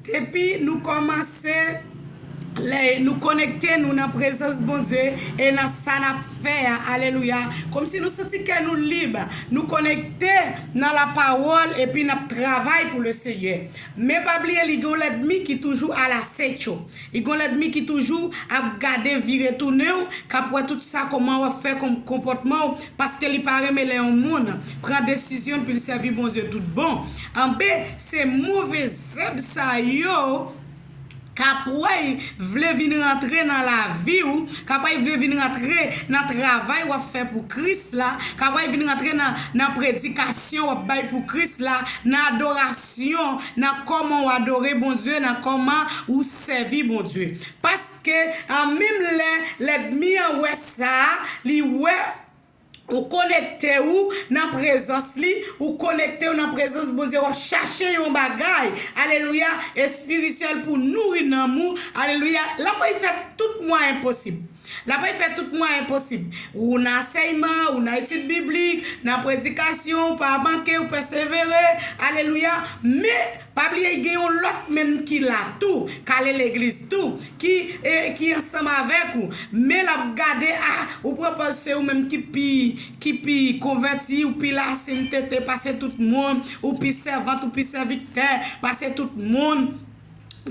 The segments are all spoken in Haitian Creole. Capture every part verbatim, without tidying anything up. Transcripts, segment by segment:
Depi nou kòmanse, lè nou konekte nou nan prezans Bondye e nan sa n ap fè a, alelouya, kòmsi nou santi kè nou lib, nou konekte nan lapawòl epi n ap travay pou Lesenyè. Men pa bliye, li gen yon lènmi ki toujou alasecho. Li gen yon lènmi ki toujou ap gade vire tounen w, k ap wè tout sa, kòman w ap fè, kòm konpòtman w, paske li pa renmen lè yon moun pran desizyon pou l sèvi Bondye tout bon. Anben, se move zèb sa yo k ap wè vle vin rantre nan lavi w, k ap wè vle vin rantre nan travay w ap fè pou Kris la, k ap wè vin rantre nan, nan predikasyon w ap bay pou Kris la, nan adorasyon, nan kòman w adore Bondye, nan kòman ou sèvi Bondye. Paske, an menm lè, lènmi an wè sa, li wè ou konekte ou nan prezans li, ou konekte ou nan prezans Bondye, w ap chache yon bagay, alelouya, espirityèl pou nouri nanm ou, alelouya, l ap fè tout mwayen posib. L ap fè tout mwayen posib. Ou nan ansèyman, ou nan etid biblik, nan predikasyon, ou pa manke, ou pèsevere, alelouya. Men, pa bliye, gen yon lòt menm ki la tou, k ale legliz tou, ki, e, ki ansanm avèk ou. Men l ap gade, a, ou pran pòz se ou menm ki pi, ki pi konvèti, ou pi lasenntete pase tout moun, ou pi sèvant, ou pi sèviktè pase tout moun.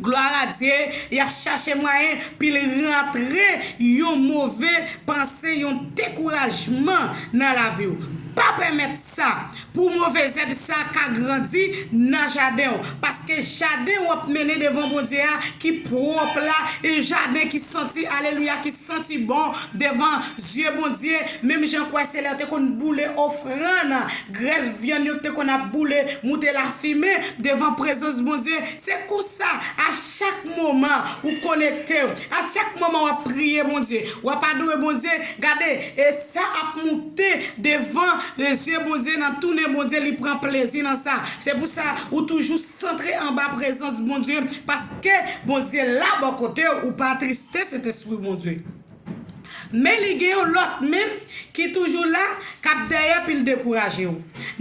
Glwa a Dye, y ap chache mwayen pou l rantre yon move panse, yon dekourajman nan lavi w. Pa pèmèt sa, pou move zèb sa ka grandi nan jaden w. Paske jaden w ap mennen devan Bondye a ki pwòp la, e jaden ki santi, alelouya, ki santi bon devan zye Bondye. Menm jan kwè se lè yo te konn boule ofrann, grès vyann yo te konn ap boule, moute lafimen devan prezans Bondye. Se konsa, a chak moman ou konekte w, a chak moman w ap priye Bondye, w ap adore Bondye, gade, e sa ap moute devan, e, zye Bondye, nan tounen Bondye, li pran plezi nan sa. Se pou sa, ou toujou santre anba prezans Bondye, paske Bondye la bò kote w, ou pa atriste Sentespri Bondye. Men li gen yon lòt menm ki toujou la, k ap dèyè pou l dekouraje w.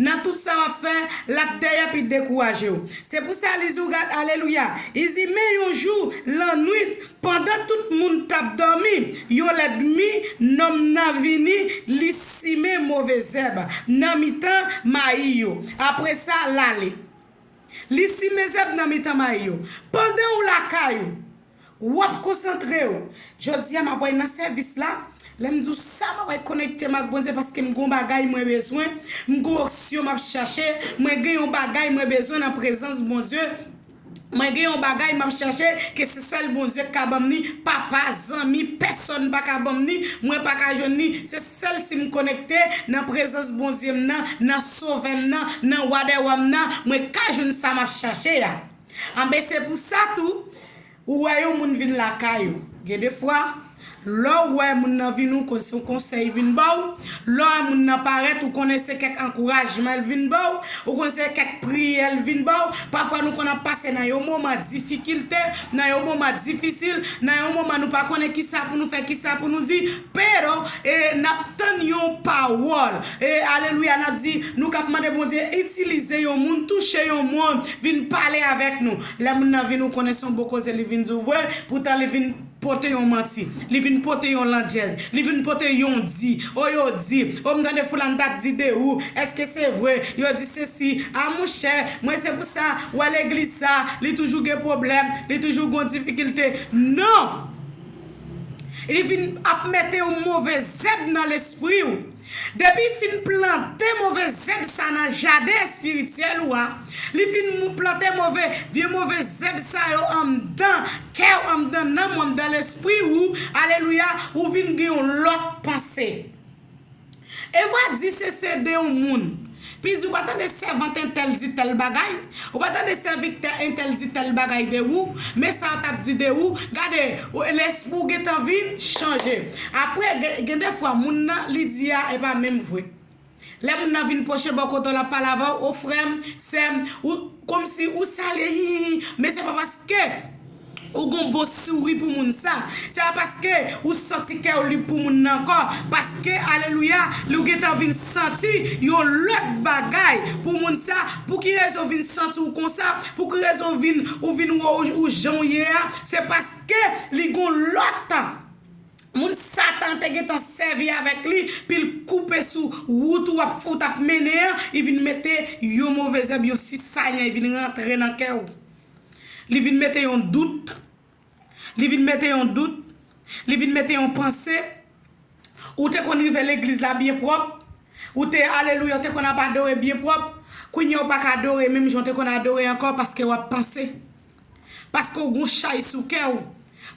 Nan tout sa w ap fè, l ap dèyè pou l dekouraje w. Se pou sa li di w, gad, alelouya, li di, men yon jou, lannwit, pandan tout moun t ap dòmi, yon lènmi nonm nan vini, li simen move zèb nan mitan mayi yo. Apre sa, l ale. Li simen zèb nan mitan mayi yo. Pandan w lakay ou, w ap konsantre w. Jodi a, m ap pral nan sèvis la. Lè m di w sa, m ap pral konekte m ak Bondye paske m gen yon bagay mwen bezwen. M gen yon onksyon m ap chache. Mwen gen yon bagay mwen bezwen nan prezans Bondye. Mwen gen yon bagay m ap chache ke se sèl Bondye k ka ban m ni. Papa, zanmi, pèsonn pa ka ban m ni. Mwen pa ka jwenn ni. Se sèl si m konekte nan prezans Bondye m nan, nan Sovè m nan, nan Wa dè wa m nan, mwen ka jwenn sa m ap chache a. Anben, se pou sa tou, ou wè yon moun vin lakay ou. Gen de fwa, lè w wè moun nan vin, ou konn se yon konsèy vin ba w. Lè w wè moun nan parèt, ou konnen se kèk ankourajman l vin ba w. Ou konn se kèk priyè l vin ba w. Pafwa, nou konn ap pase nan yon moman difikilte, nan yon moman difisil, nan yon moman nou pa konnen kisa pou nou fè, kisa pou nou di. Pero, e, n ap tann yon pawòl. E, alelouya, n ap di, nou k ap mande Bondye itilize yon moun, touche yon moun, vin pale avèk nou. Lè moun nan vin, ou konnen se yon bon koze li vin di w vre, poutan li vin pote yon manti, li vin pote yon landjèz, li vin pote yon di. O, yo di, o, m tande Foulani t ap di de ou, èske se vre? Yo di sesi. A, monchè, mwen se pou sa, w wè legliz sa, li toujou gen pwoblèm, li toujou gen difikilte. Non! Li vin ap mete yon move zèb nan lespri w. Depi l fin plante move zèb sa nan jaden espirityèl ou a, li fin mou-, plante move, vye move zèb sa yo anndan kè w, anndan nanm ou, anndan lespri ou, alelouya, ou vin gen yon lòt panse. Evra di se, se de yon moun. Pi di, ou pa tande sèvant entèl di tèl bagay? Ou pa tande sèviktè entèl di tèl bagay de ou? Men sa yo t ap di de ou. Gade, ou, lespri w gentan vin chanje. Apre, gen, gen de fwa, moun nan, li di a, e pa menm vre. Lè moun nan vin pwoche bò kote w, l ap pale avè w, o frè m, sè m, ou, kòmsi ou salye, hi, hi, hi. Men se pa paske Ou gon bon souri pou moun sa. Se pa paske ou santi kè w lib pou moun nan ankò. Paske, alelouya, li w gentan vin santi yon lòt bagay pou moun sa. Pou ki rezon w vin santi w konsa? Pou ki rezon w vin, ou vin wè w, ou jan w ye a? Se paske li gon lòt moun Satan te gentan sèvi avèk li, pou l koupe sou wout ou ap, ou t ap mennen an, li vin mete yon move zèb, yon sisanya, li vin rantre nan kè w. Li vin mete yon dout. Li vin mete yon dout. Li vin mete yon panse. Ou te konn rive legliz la byen pwòp. Ou te, alelouya, ou te konn ap adore byen pwòp. Kounye a ou pa ka adore menm jan ou te konn adore ankò paske w ap panse. Paske w gon chay sou kè w.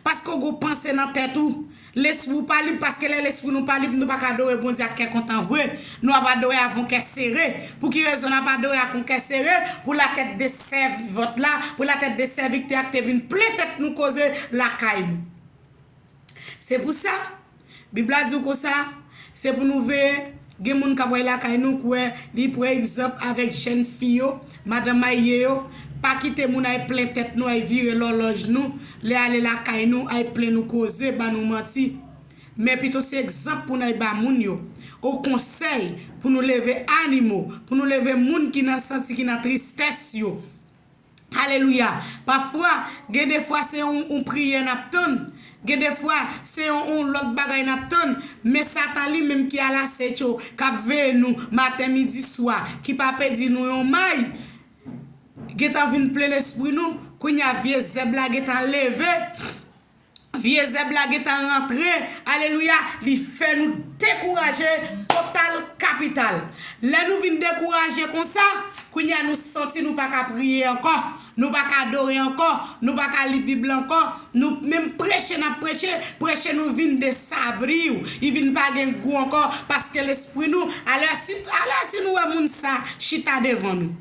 Paske w gon panse nan tèt ou. Lespri w pa lib, paske lè lespri nou pa lib, nou pa ka adore Bondye ak kè kontan vre. Nou ap adore avè yon kè sere. Pou ki rezon n ap adore ak yon kè sere? Pou latèt de sèvant la, pou latèt de sèviktè a ki te vin plen tèt nou koze lakay nou. Se pou sa, Bib la di w konsa, se pou nou veye. Gen moun k ap wè lakay nou, k wè li pran egzanp avèk jèn fi yo, madanm marye yo. Pa kite moun ay plen tèt nou, ay vire lòlòj nou, lè ale lakay nou, ay plen nou koze, ba nou manti. Men pito se egzanp pou n ay ba moun yo. O konsèy, pou nou leve animo, pou nou leve moun ki nan santi, ki nan tristès yo. Alelouya. Pafwa, gen defwa se yon, yon priyè n ap tann. Gen defwa se yon, yon lòt bagay n ap tann. Men Satan li menm ki alasètyo, k ap veye nou maten, midi, swa, ki pa pe di nou yon may, gentan vin plen lespri nou. Kounye a vye zèb la gentan leve. Vye zèb la gentan rantre, alelouya, li fè nou dekouraje total kapital. Lè nou vin dekouraje konsa, kounye a nou santi nou pa ka priye ankò, nou pa ka adore ankò, nou pa ka li Bib la ankò, nou menm preche n ap preche, preche nou vin desabriw, li vin pa gen gou ankò, paske lespri nou, alè si, alè si nou wè moun sa chita devan nou.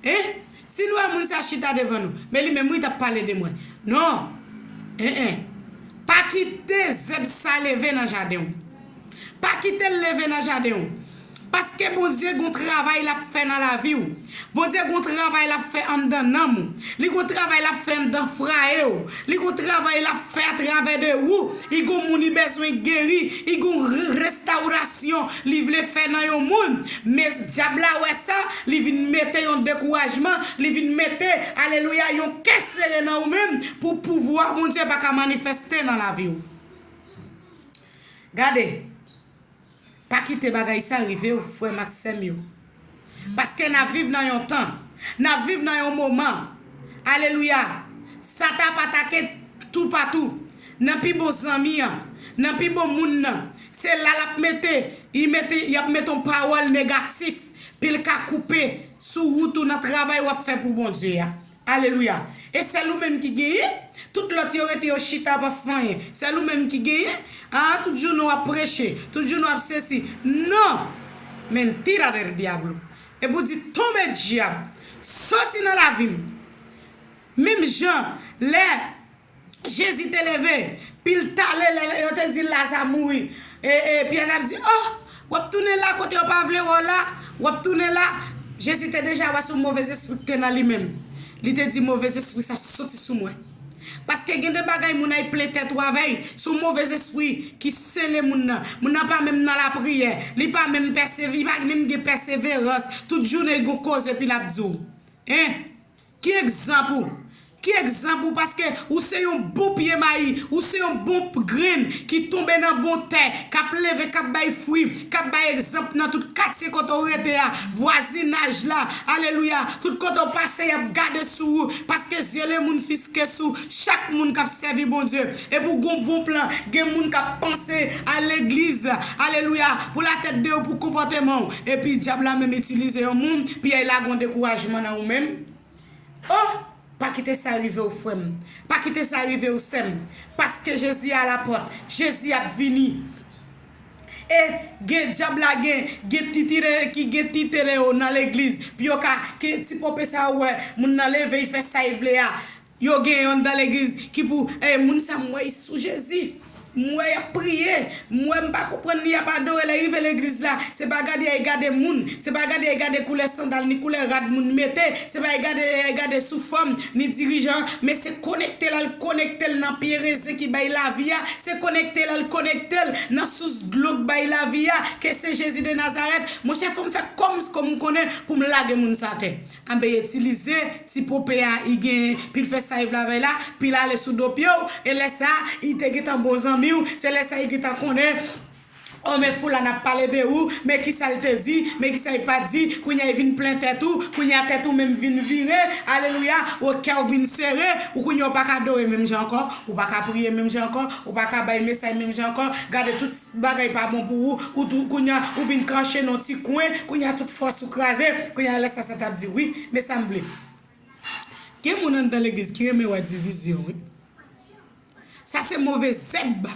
Hein? Si nou wè moun sa chita devan nou, men li menm wi t ap pale de mwen. Non. Hein, hein. Pa kite zèb sa leve nan jaden w. Pa kite l leve nan jaden w. Paske Bondye gon travay l ap fè nan lavi w. Bondye gon travay l ap fè anndan nanm ou. Li gon travay l ap fè anndan fwaye w. Li gon travay l ap fè atravè de ou. Li gon moun li bezwen geri. Li gon re-, restawrasyon li vle fè nan yon moun. Men dyab la wè sa, li vin mete yon dekourajman, li vin mete, alelouya, yon kè sere nan ou menm pou pouvwa Bondye pa ka manifeste nan lavi w. Gade, pa kite bagay sa rive w, frè m ak sè m yo. Paske n ap viv nan yon tan, n ap viv nan yon moman, alelouya, Satan ap atake toupatou, nan pi bon zanmi an, nan pi bon moun nan. Se la l ap mete, li mete, y ap mete yon pawòl negatif, pou l ka koupe sou wout ou nan travay w ap fè pou Bondye a. Alelouya. E sèl ou menm ki genyen. Tout lòt yo rete yo chita, pa fè anyen. Sèl ou menm ki genyen. Ah, tout jounen w ap preche. Tout jounen w ap sesi. Non. Mentira del diablo. Epi w di, tonbe dyab. Soti nan lavi m. Menm jan, lè Jezi te leve, pi l t ale, lè yo te di Laza mouri. E, e Pyè t ap di, oh, w ap tounen la kote yo pa vle wè w la, w ap tounen la. Jezi te deja wè se yon move espri ki te nan li menm. Li te di, move espri sa soti sou mwen. Paske gen de bagay moun ay plen tèt ou avè l, se yon move espri ki sele moun nan. Moun nan pa menm nan lapriyè, li pa menm pèseve-, li pa menm gen pèseverans. Tout jounen li gon koze epi l ap di w. Hein? Ki egzanp ou? Ki egzanp ou? Paske ou se yon bon pye mayi, ou se yon bon p-, grenn ki tonbe nan bon tè, k ap leve, k ap bay fwi, k ap bay egzanp nan tout katye kote w rete a, vwazinaj la, alelouya, tout kote w pase, y ap gade sou ou, paske zye lemonn fiske sou chak moun k ap sèvi Bondye. Epi w gon bon plan, gen moun k ap panse al legliz, alelouya, pou latèt de yo, pou konpòteman w. Epi dyab la menm itilize yon moun, pou y al lage yon dekourajman nan ou menm. Oh! Pa kite sa rive w, frè m. Pa kite sa rive w, sè m. Paske Jezi a la pòt. Jezi ap vini. E gen dyab la, gen, gen titire ki gen titire yo nan legliz. Pou yo ka, ke ti pope sa yo wè, moun nan leve, li fè sa li vle a. Yo gen yo anndan legliz ki pou, eh, moun sa m wè, li sou Jezi. M wè y ap priye, m wè m pa konprann, y ap adore, lè rive legliz la, se pa gade y al gade moun, se pa gade y al gade koulè sandal ni koulè rad moun mete, se pa y gade y al gade sou fòm ni dirijan, men se konekte l al konekte l nan pye rezen ki bay lavi a, se konekte l al konekte l nan sous dlo k bay lavi a, ke se Jezi de Nazarèt. Monchè, fò m fè kòmsi m konnen pou m lage moun sa atè. Anben, y itilize ti pope a, y genyen, pi l fè sa y vle avè l la, pi l ale sou do pye w, e lè sa a, y te gentan bon zanmi w, se lè sa a y gentan konnen, o, men foula n ap pale de ou, men kisa l te di, men kisa y pa t di, kounye a y vin plen tèt ou, kounye a tèt ou menm vin vire, alelouya, o, kè w vin sere, ou kounye a w pa ka adore menm jan ankò, ou pa ka priye menm jan ankò, ou pa ka bay mesaj menm jan ankò, gade tout bagay pa bon pou ou, ou tou, kounye a, ou vin kanche nan ti kwen, kounye a tout fòs ou kraze, kounye a lè sa sa t ap di, wi, men sa m vle. Gen moun anndan legliz ki renmen wè divizyon, wi. Sa se move zèb.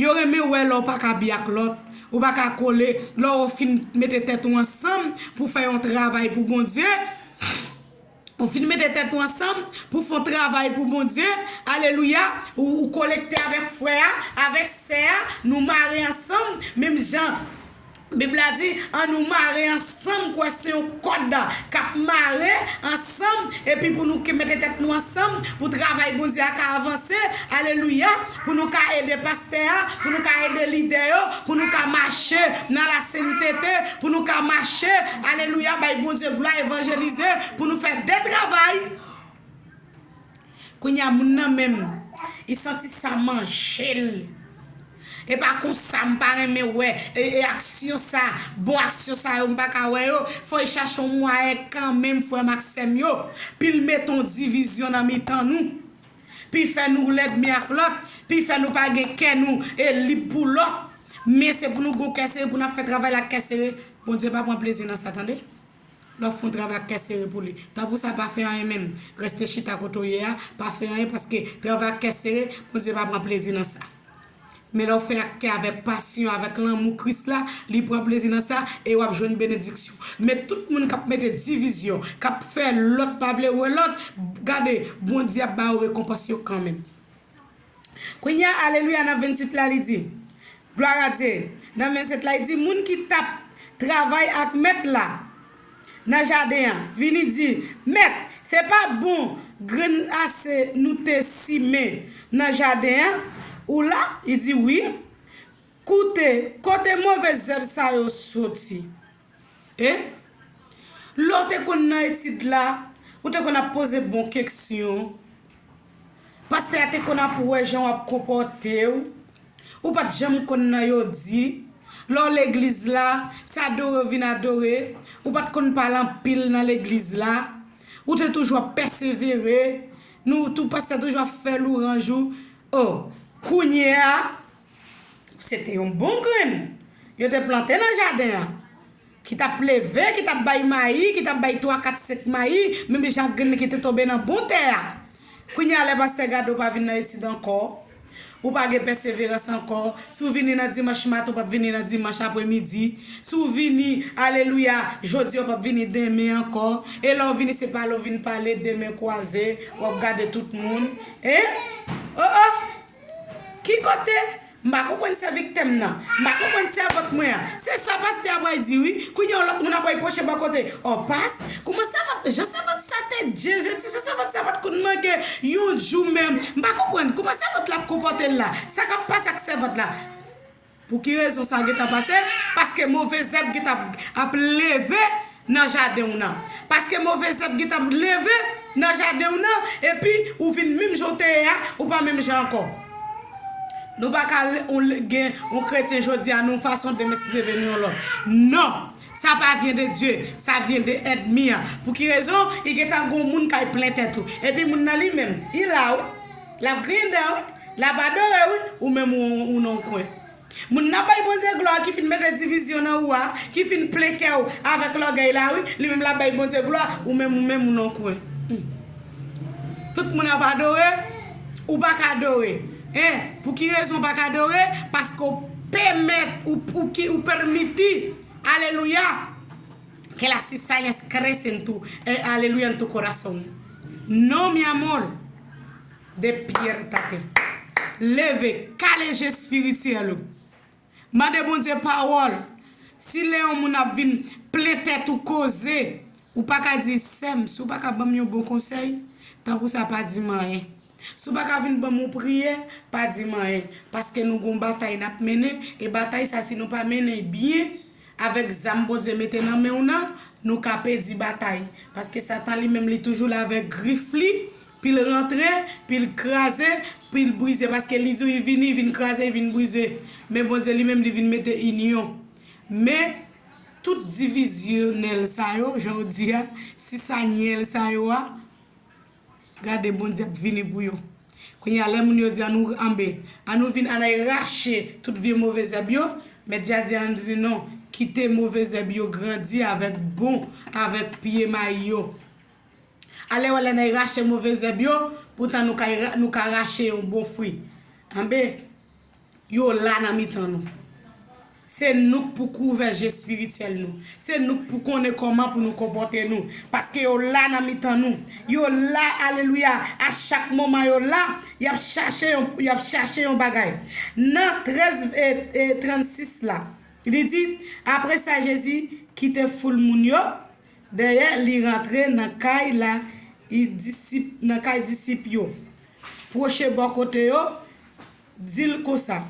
Yo renmen wè lè w pa ka byen ak lòt, ou pa ka kole, lè w fin mete tèt ou ansanm pou fè yon travay pou Bondye. Ou fin mete tèt ou ansanm pou fè yon travay pou Bondye. Alelouya. Ou, ou konekte avèk frè a, avèk sè a, nou mare ansanm, menm jan Bib la di, ann nou mare ansanm, kwè se yon kòd k ap mare ansanm, epi pou nou ke mete tèt nou ansanm, pou travay Bondye a ka avanse, alelouya, pou nou ka ede pastè a, pou nou ka ede lidè yo, pou nou ka mache nan lasentete, pou nou ka mache, alelouya, bay Bondye glwa, evanjelize, pou nou fè de travay. Kounye a, moun nan menm, li santi sa manje l. E pa konsa, m pa renmen wè, e, e aksyon sa, bon aksyon sa yo, m pa ka wè yo. Fò y chache yon mwayen kanmenm, frè m ak sè m yo, pi l mete yon divizyon nan mitan nou, pi fè nou lènmi ak lòt, pi fè nou pa gen kè nou e lib pou lòt. Men se pou nou gon kè sere, pou n ap fè travay la ak kè sere. Bondye pa pran plezi nan sa, tande. Lè w fè yon travay ak kè sere pou li. Tanpou sa, pa fè anyen menm. Reste chita kote w ye a, pa fè anyen, paske travay ak kè sere, Bondye pa pran plezi nan sa. Men lè w fè ak kè, avèk pasyon, avèk lanmou Kris la, li pran plezi nan sa e w ap jwenn benediksyon. Men tout moun k ap mete divizyon, k ap fè lòt pa vle wè lòt, gade, Bondye ap ba yo rekonpans yo kanmenm. Kounye a, alelouya, nan venntuit la, li di, glwa a Dye, nan venntuit la, li di, moun ki t ap travay ak mèt la nan jaden an, vini di, Mèt, se pa bon grenn ase nou te simen nan jaden an ou la? Li di, wi. Koute, kote move zèb sa yo soti? E lè w te konn nan etid la, ou te konn ap poze bon keksyon. Pastè a te konn ap wè jan w ap konpòte w. Ou pa t janm konn nan yo di. Lè w legliz la, se adore w vin adore. Ou pa t konn pale anpil nan legliz la. Ou te toujou ap pèsevere. Nou tou pastè toujou ap fè lwanj ou. O, kounye a, se te yon bon grenn yo te plante nan jaden an, ki t ap leve, ki t ap bay mayi, ki t ap bay twa, kat, senk mayi, menm jan ak grenn ki te tonbe nan bon tè a. Kounye a, lè pastè gade w pa vin nan etid ankò, ou pa gen pèseverans ankò. Si w vini nan dimanch maten, w p ap vini nan dimanch apremidi. Si w vini, alelouya, jodi, w p ap vini demen ankò. E lè w vini, se pale w vin pale, de men kwaze, w ap gade tout moun. Hein? O, o! Ki kote? M pa konprann sèvitè m nan. M pa konprann sèvant mwen an. Se sa pastè a pral di, wi. Kounye a, yon lòt moun ap pral pwoche bò kote. O, pas, kouman sèvant, jan sèvant sa te djenje, ti jan sèvant sa pa t konn manke yon jou menm. M pa konprann kouman sèvant la ap konpòte l la. Sa k ap pase ak sèvant la? Pou ki rezon sa gentan pase? Paske move zèb gentan ap, ap leve nan jaden w nan. Paske move zèb gentan ap leve nan jaden w nan, epi ou vin menm jan w te ye a, ou pa menm jan ankò. Nou pa ka l-, on l-, gen yon kretyen jodi a, nou yon fason, demen si Dye vle nou yon lòt. Non! Sa pa vyen de Dye, sa vyen de ènmi an. Pou ki rezon? Li gentan gon moun k al plen tèt ou. Epi moun nan li menm, li la wi. L ap griyen dan wi. L ap adore wi. Ou menm ou, ou nan yon kwen. Moun nan bay Bondye glwa ki fin mete divizyon nan ou a, ki fin plen kè w avèk lògèy la wi, li menm l ap bay Bondye glwa, ou menm, ou menm ou nan yon kwen. Hmm. Tout moun ap adore, ou pa ka adore. Hein? Pou ki rezon w pa ka adore? Paske w pèmèt, ou, ou ki, ou pèmiti, alelouya, que la cizaña crece en tu, eh, alelouya, en tu corazón. No, mi amor. Despiértate. Leve, kale je espirityèl ou. Mande Bondye pawòl. Si lè yon moun ap vin plen tèt ou koze, ou pa ka di, "Sè m, si w pa ka ban m yon bon konsèy, tanpri sa pa di m anyen." Si w pa ka vin ban m yon priyè, pa di m anyen. Paske nou gon batay n ap mennen, e batay sa, si nou pa mennen l byen, avèk zam Bondye mete nan men w nan, nou ka pèdi batay. Paske Satan li menm, li toujou la avèk grif li, pou l rantre, pou l kraze, pou l brize. Paske li di w, li vini, li vin kraze, li vin brize. Men Bondye li menm, li vin mete inyon. Men, tout divizyonèl sa yo, jan w di a, sisanyèl sa yo a, gade, Bondye ap vini pou yo. Kounye a, lè moun yo di, "Ann nou anbe, ann nou vin, ann al rache tout vye move zèb yo," Mèt Dye a di, ann di, "Non, kite move zèb yo grandi avèk bon, avèk pye mayi yo." Alewè, lè n al rache move zèb yo, poutan nou ka, nou ka rache yon bon fwi. Anbe, yo la nan mitan nou. Se nou k pou kouvè je espirityèl nou. Se nou k pou konnen kòman pou nou konpòte nou. Paske yo la nan mitan nou. Yo la, alelouya, a chak moman yo la, y ap chache yon, y ap chache yon bagay. Nan trèz e, e trannsis la, li di, apre sa, Jezi kite foul moun yo dèyè, li rantre nan kay la, li disip, nan kay disip yo. Pwoche bò kote yo, di l konsa,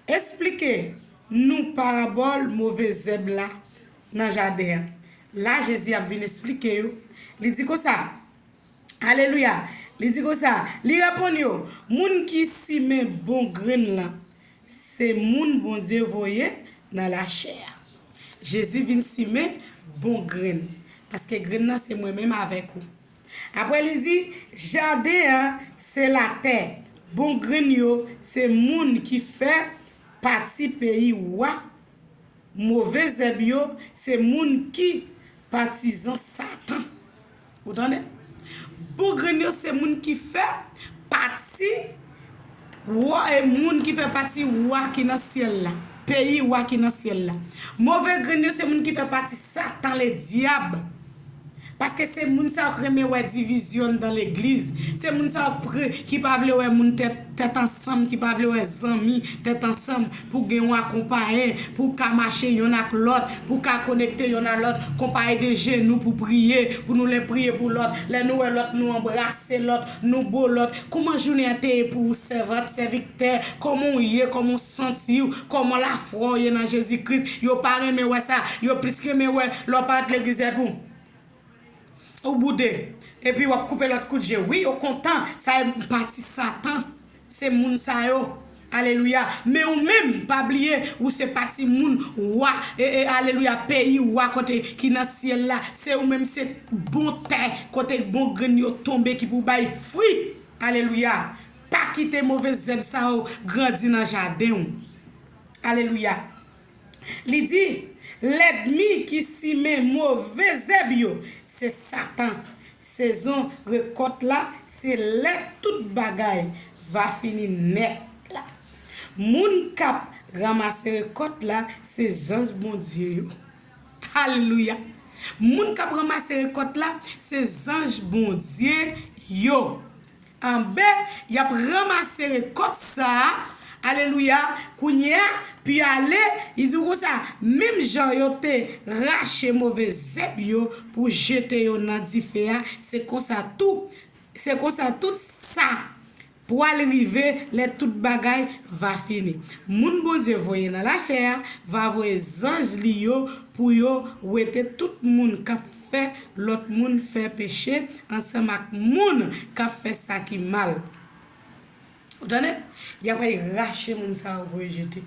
"Esplike nou parabòl move zèb la nan jaden an." La, Jezi ap vin esplike yo. Li di konsa, alelouya, li di konsa, li reponn yo, "Moun ki simen bon grenn lan, se moun Bondye voye nan lachè a." Jezi vin simen bon grenn, paske grenn nan se mwen menm avèk ou. Apre li di, jaden an se latè. Bon grenn yo se moun ki fè pati peyi wa. Move zèb yo se moun ki patizan Satan. Ou tande? Bon grenn yo se moun ki fè pati wa, e moun ki fè pati wa ki nan syèl la, peyi wa ki nan syèl la. Move grenn yo se moun ki fè pati Satan, le dyab. Paske se moun sa yo k renmen wè divizyon anndan legliz. Se moun sa yo k pre-, ki pa vle wè moun tèt, tèt ansanm, ki pa vle wè zanmi tèt ansanm, pou gen yon akonpayen, pou ka mache yonn ak lòt, pou ka konekte yonn a lòt, konpaye de jenou pou priye, pou nou lè priye pou lòt, lè nou wè lòt, nou anbrase lòt, nou bo lòt. Kòman jounen an te ye pou ou, sèvant, sèviktè? Kòman w ye? Kòman w santi w? Kòman lafwa w ye nan Jezi Kris? Yo pa renmen wè sa. Yo plis renmen wè lè w parèt legliz epi w, ou boude. Epi w ap koupe lòt kout je. Wi, yo kontan. Sa e pati Satan. Se moun sa yo. Alelouya. Men ou menm, pa bliye, ou se pati moun wa, e, e, alelouya, peyi wa kote ki nan syèl la. Se ou menm, se bon tè kote bon grenn yo tonbe ki pou bay fwi. Alelouya. Pa kite move zèb sa yo grandi nan jaden w. Alelouya. Li di, lènmi ki simen move zèb yo, se Satan. Sezon rekòt la, se lè tout bagay va fini nèt la. Moun k ap ranmase rekòt la, se zanj Bondye yo. Alelouya! Moun k ap ranmase rekòt la, se zanj Bondye yo. Anben, y ap ranmase rekòt sa a, alelouya, kounye a, pi ale, li di w konsa, menm jan yo te rache move zèb yo pou jete yo nan dife a, se konsa tou, se konsa tout sa pral rive lè tout bagay va fini. Moun Bondye voye nan lachè a va voye zanj li yo pou yo wete tout moun k ap fè lòt moun fè peche ansanm ak moun k ap fè sa ki mal. Ou tande? Y ap rache moun sa yo voye jete.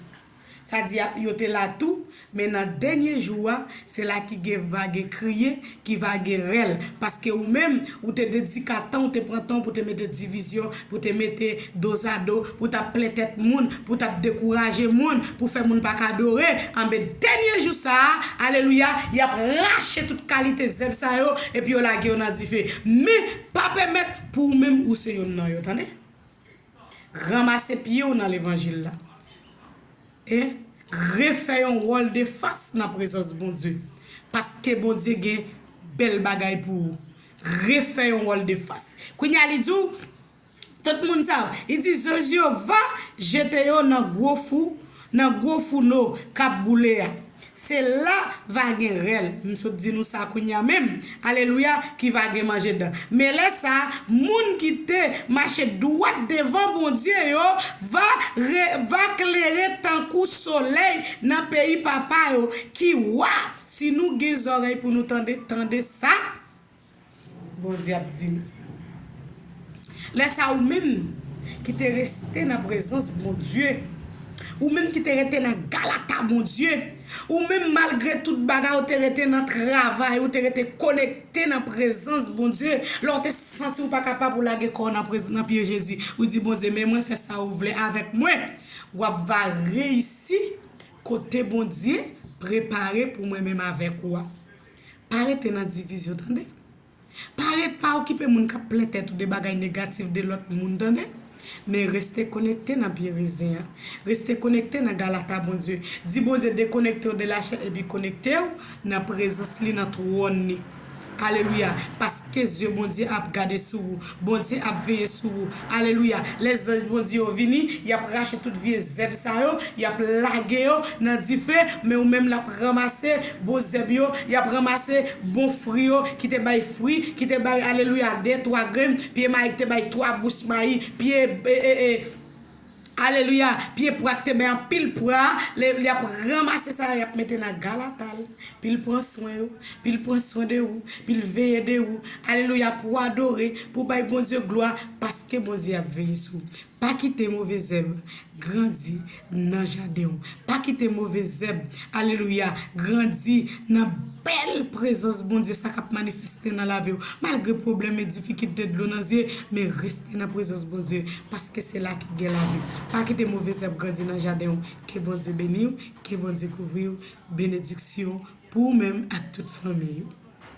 Sa di, y ap, yo te la tou, men nan dènye jou a, se la ki gen, va gen kriye, ki va gen rèl. Paske ou menm, ou te dedika tan, ou te pran tan pou te mete divizyon, pou te mete dozado, pou t ap plen tèt moun, pou t ap dekouraje moun, pou fè moun pa ka adore. Anben, dènye jou sa a, alelouya, y ap rache tout kalite zèb sa yo, epi yo lage yo nan dife. Men, pa pèmèt pou ou menm ou se yonn nan yo, tande? Ranmase pye w nan levanjil la. E refè yon wòl de fas nan prezans Bondye. Paske Bondye gen bèl bagay pou ou. Refè yon wòl de fas. Kounye a, li di w, Tout moun sa yo. Li di, zanj yo va jete yo nan gwo fou, nan gwo founo k ap boule a. Se la va gen rèl. M sot di nou sa kounye a menm. Alelouya, ki va gen manje dan. Men lè sa, moun ki te mache dwat devan Bondye yo va, re, va klere tankou solèy nan peyi papa yo ki wa. Si nou gen zòrèy pou nou tande, tande sa Bondye ap di nou. Lè sa, ou menm ki te rete nan prezans Bondye, ou menm ki te rete nan galata Bondye, ou menm malgre tout bagay, ou te rete nan travay, ou te rete konekte nan prezans Bondye, lè w te santi w pa kapab, ou lage kò w nan prez-, nan pye Jezi, ou di, Bondye, men mwen, fè sa ou vle avèk mwen. W ap va reyisi kote Bondye prepare pou mwen menm avèk ou a. Pa rete nan divizyon, tande. Pa ret, pa okipe moun k ap plenn tèt ou de bagay negatif de lòt moun, tande. Men reste konekte nan pye rezen an. Reste konekte nan galata Bondye. Di Bondye dekonekte w de lachè epi konekte w nan prezans li, nan twòn li. Alelouya. Paske zye Bondye ap gade sou ou. Bondye ap veye sou ou. Alelouya. Lè zanj Bondye yo vini, y ap rache tout vye zèb sa yo, y ap lage yo nan dife, men ou menm l ap ranmase bon zèb yo, y ap ranmase bon fwi yo, ki te bay fwi, ki te bay, alelouya, de, twa grenn, pye mayi ki te bay twa bous mayi, pye, e, e, e, alelouya, pye pwa ki te bay anpil pwa, li, li ap ranmase sa yo, y ap mete nan galata l. Pi l pran swen yo, pi l pran swen de ou, pi l veye de ou. Alelouya, pou adore, pou bay Bondye glwa, paske Bondye ap veye sou ou. Pa kite move zèb grandi nan jaden w. Pa kite move zèb, alelouya, grandi nan bèl prezans Bondye, sa k ap manifeste nan lavi w. Malgre pwoblèm e difikilte, dlo nan zye, men reste nan prezans Bondye, paske se la ki gen lavi. Pa kite move zèb grandi nan jaden w. Ke Bondye beni w, ke Bondye kouvri w. Benediksyon pou ou menm ak tout fanmi w.